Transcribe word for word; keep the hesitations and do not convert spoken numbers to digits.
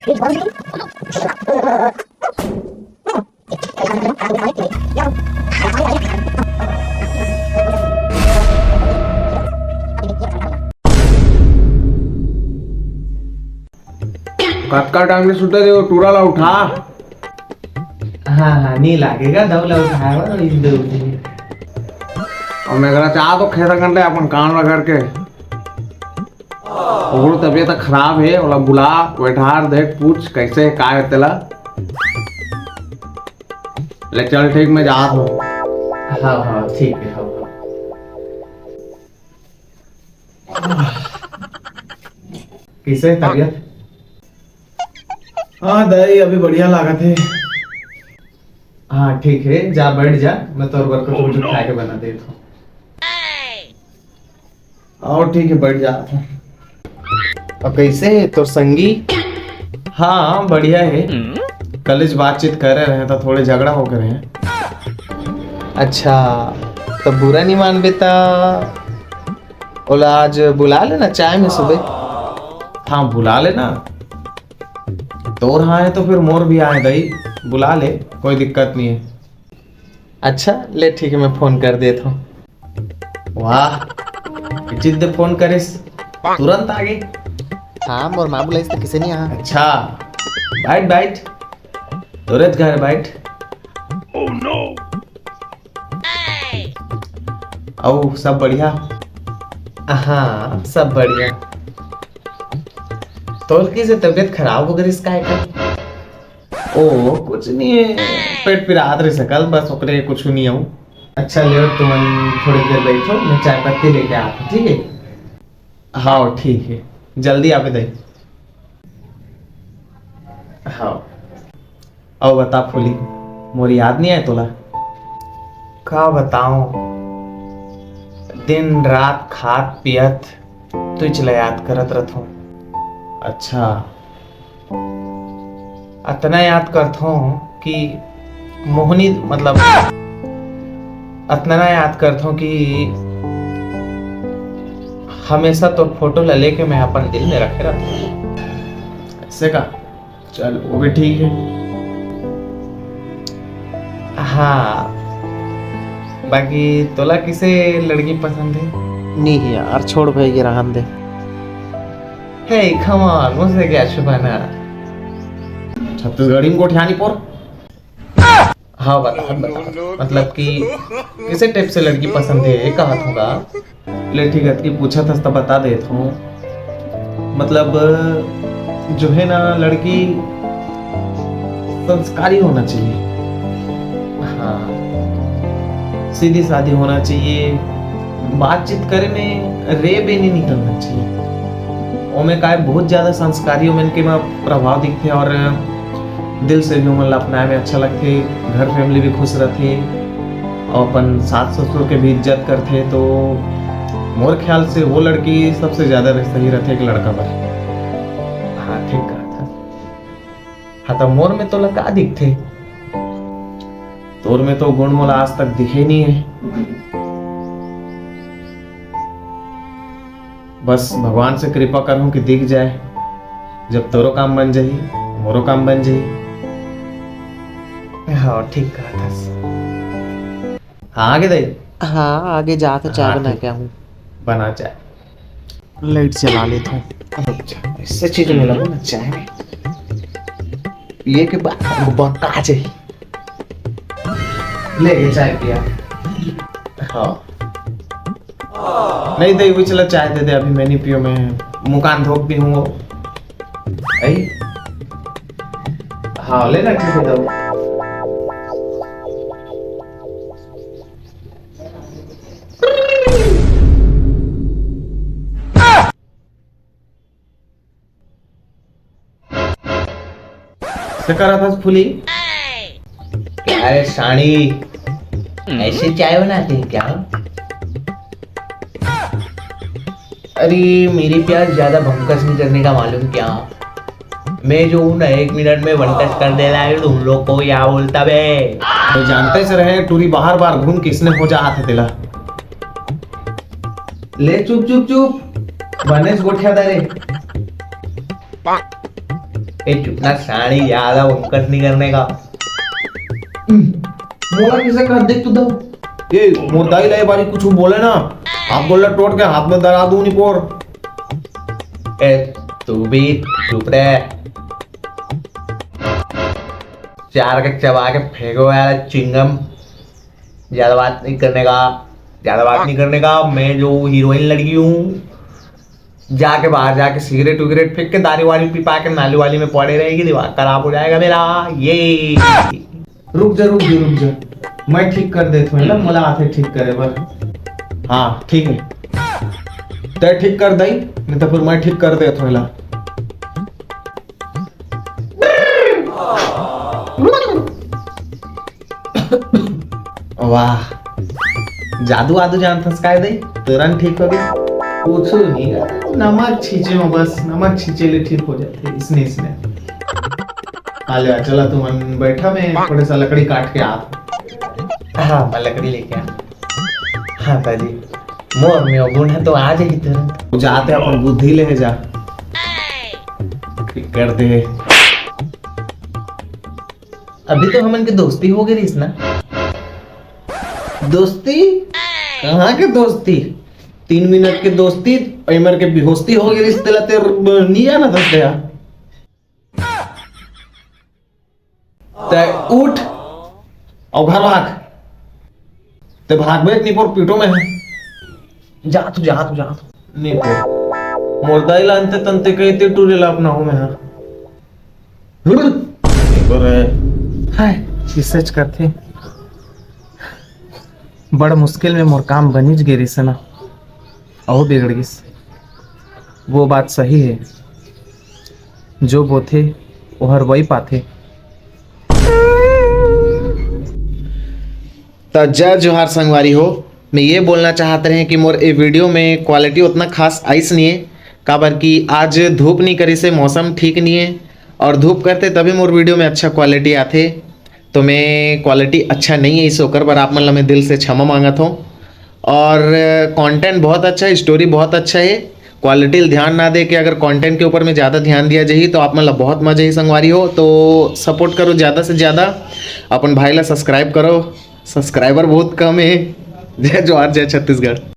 कतका टाइम ले सुते रहे हो, टूरा ला उठा। हाँ, हाँ, नहीं लागेगा, दव ला उठाए बर, इन दे उठे। और मैं करा चाह तो खेता कर ले अपन काम ला करके। ओकरो तबीयत खराब हे, ओला बुला, बैठार, देख, पूछ, कैसे हे, का हे तेला। ले चल, ठीक, मैं जात हूँ। हाँ, हाँ, ठीक है, हाँ, हाँ। कैसे हे तबीयत? हाँ दाई, अभी बढ़िया लागत हे। हाँ, ठीक है, जा बैठ जा, मैं तोर बर कुछ कुछ खाए के बना देत हूँ। और ठीक है, बैठ जा। और कैसे है तोर संगी? हाँ, बढ़िया है। कल इस बातचीत करे रहे तो थोड़े झगड़ा हो गए हैं। अच्छा, तो बुरा नहीं मानबे ता ओला आज बुला लेना चाय में सुबह। हाँ, बुला लेना। तोर हाँ है तो फिर मोर भी हाँ है दाई, बुला ले, कोई दिक्कत नहीं है। अच्छा, ले ठीक है, मैं फोन कर देत हूँ। वाह, जिद्द फोन करिस, तुरंत आ गई। हाँ, मोर माँ बुलाइस तो किसे नहीं आ। अच्छा, बैठ, बैठ, तोरेच घर बैठ। अउ सब बढ़िया? हाँ, सब बढ़िया। तोर कइसे तबीयत खराब हो गइस काय का? ओ, कुछ नहीं है, पेट पिरात रहिस कल, बस ओकरे, कुछ नहीं हूँ। अच्छा, ले तुमन थोड़ी देर बैठो, मैं चाय पत्ती लेके आत हूँ, ठीक है? हाँ, ठीक है, जल्दी आबे दाई। हाँ। अउ बता फूली, मोर याद नहीं आए तोला? का बताऊं, दिन रात खात पियत तुझ ला याद करत रथों। अच्छा। अतना याद करथों कि मोहनी, मतलब, अतना याद करथों कि हमेशा तोर फोटो ला लेके मैं अपन दिल में रखे रथों। ऐसे का? चल, वो भी ठीक है। हाँ, बाकी तोला किसे लड़की पसंद है? नहीं यार, छोड़ भाई, ये रहन दे। Hey, come on, मुझसे क्या छुपाना? छत्तीसगढ़ी में गोठियानी पोर। हाँ, बता, बता। मतलब कि किसे type से लड़की पसंद है, ये कहा था? ले ठीक है, अतकी पूछत हस त बता देत हूँ। मतलब, जो है ना, लड़की संस्कारी होना चाहिए। हाँ, सीधी सादी होना चाहिए, बातचीत करे में रे बे नहीं निकलना चाहिए। ओमे काय बहुत ज्यादा संस्कारी ओमन के में प्रभाव दिखथे और दिल से भी ओमन ला अपनाए में अच्छा लगथे, घर family भी खुश रथे और अपन सास ससुर के भी इज्जत करथे। तो मोर ख्याल से वो लड़की सबसे ज्यादा रह-, सही रथे एक लड़का बर। हाँ, ठीक कहा था। हाँ, तो मोर में तोला का दिखथे? तोर में तो गुण मोला आज तक दिखे नहीं है। बस भगवान से कृपा करहूं कि दिख जाए, जब तोरो काम बन जाही, मोरो काम बन जाही। हाँ, ठीक कहा था। हाँ, आगे दे। हाँ, आगे जात चाय हाँ, बना ठीक। के आहूँ। बना चाय। Light चला लेता हूँ। अच्छा, इससे चीज मिला ना चाय में। पिए के बाद हमको बका चाहिए। ले ये चाय पिया। हाँ। नहीं दे, वो चला चाय दे दे, अभी मैं नहीं पियो, मैं मुकान धोक भी हूँ वो। आई? हाँ, ले ना, ठीक है, दो। क्या कर रहा था फूली? क्या है साणी, ऐसे चाय बनाते हैं क्या? अरे, मेरी प्यार ज्यादा भंकस नहीं करने का मालूम क्या? मैं जो हूँ ना, एक मिनट में भंकस कर देला है, तुम लोग को क्या बोलता बे? तो जानते से रहे, टूरी बाहर बार घूम किसने हो जा हाथ तेला। ले चुप, चुप, चुप, बनेस गोठिया दारे। ए चुप ना साणी, ज्यादा बकवास नहीं करने का। मोला किसे कर दे तू दो। ए मोर दाई ला ए बारी कुछ बोले ना, हाथ गोड़ ला टोट के हाथ में दरा दूं नी पोर। ए तू भी चुप रहे। चार के चबा के फेंको यार चिंगम। ज्यादा बात नहीं करने का, ज्यादा बात नहीं करने का। मैं जो हीरोइन लड़की हूँ, जाके बाहर जाके सिगरेट विगरेट फेंक के, दारू वारू पी पा के नाली वाली में पड़े रहेगी, दिमाग खराब हो जाएगा मेरा। ये रुक जा, रुक जा, रुक जा, मैं ठीक कर देत हूँ ना, मोला आथे ठीक करे बर। हाँ ठीक है, तै ठीक कर दई, नहीं तो फिर मैं ठीक कर देत हूँ ला। वाह, जादू वादू जानथस काय दई? तुरंत ठीक हो गया। कुछ नहीं, नमक छींचे हो बस, नमक छींचे ले ठीक हो जाते इसने, इसने। आ ले, चला तुमन बैठा, मैं थोड़ा सा लकड़ी काट के आत। हाँ, मैं लकड़ी लेके आ। हाँ दादी, मोर में अवगुण है तो आ जाही तुरंत। जाते अपन बुद्धि ले जा। ठीक कर दे। अभी तो हमन के दोस्ती हो गई रहीस ना। दोस्ती? कहाँ के दोस्ती? तीन मिनट के दोस्ती, एमर के बेहोस्ती हो गई रहीस, तेला तेर नहीं जाना था यार। तै उठ अउ घर भाग। तै भागबे नहीं पोर पीटो में है। जा तू, जा तू, जा तू। नहीं पोर। मोर दाई ला अंते तंते कहिते टूरे ला अपना हो में है। अरे। हाय, ये सच करथे। बड़ मुश्किल में मोर काम बनिच गे रहिस ना। अहो बिगड़ गिस। वो बात सही है, जो बोथे ओहर वही पाथे। त जय जोहार संगवारी हो, मैं ये बोलना चाहत रहे कि मोर ए वीडियो में क्वालिटी उतना खास आइस नहीं है, काबर कि आज धूप नहीं करिस हे, मौसम ठीक नहीं है, और धूप करते तभी मोर वीडियो में अच्छा क्वालिटी आथे। तो मैं क्वालिटी अच्छा नहीं है, इस ओकर बर आप मन ला मैं दिल से क्षमा मांगत हूँ। और कंटेंट बहुत अच्छा है, स्टोरी बहुत अच्छा है। क्वालिटी ला ध्यान ना दे के अगर कंटेंट के ऊपर में ज़्यादा ध्यान दिया जाही तो आप मन ला बहुत मजा ही संगवारी हो। तो सपोर्ट करो ज़्यादा से ज़्यादा, अपन भाई ला सब्सक्राइब करो, सब्सक्राइबर बहुत कम है। जय जोहार, जय छत्तीसगढ़।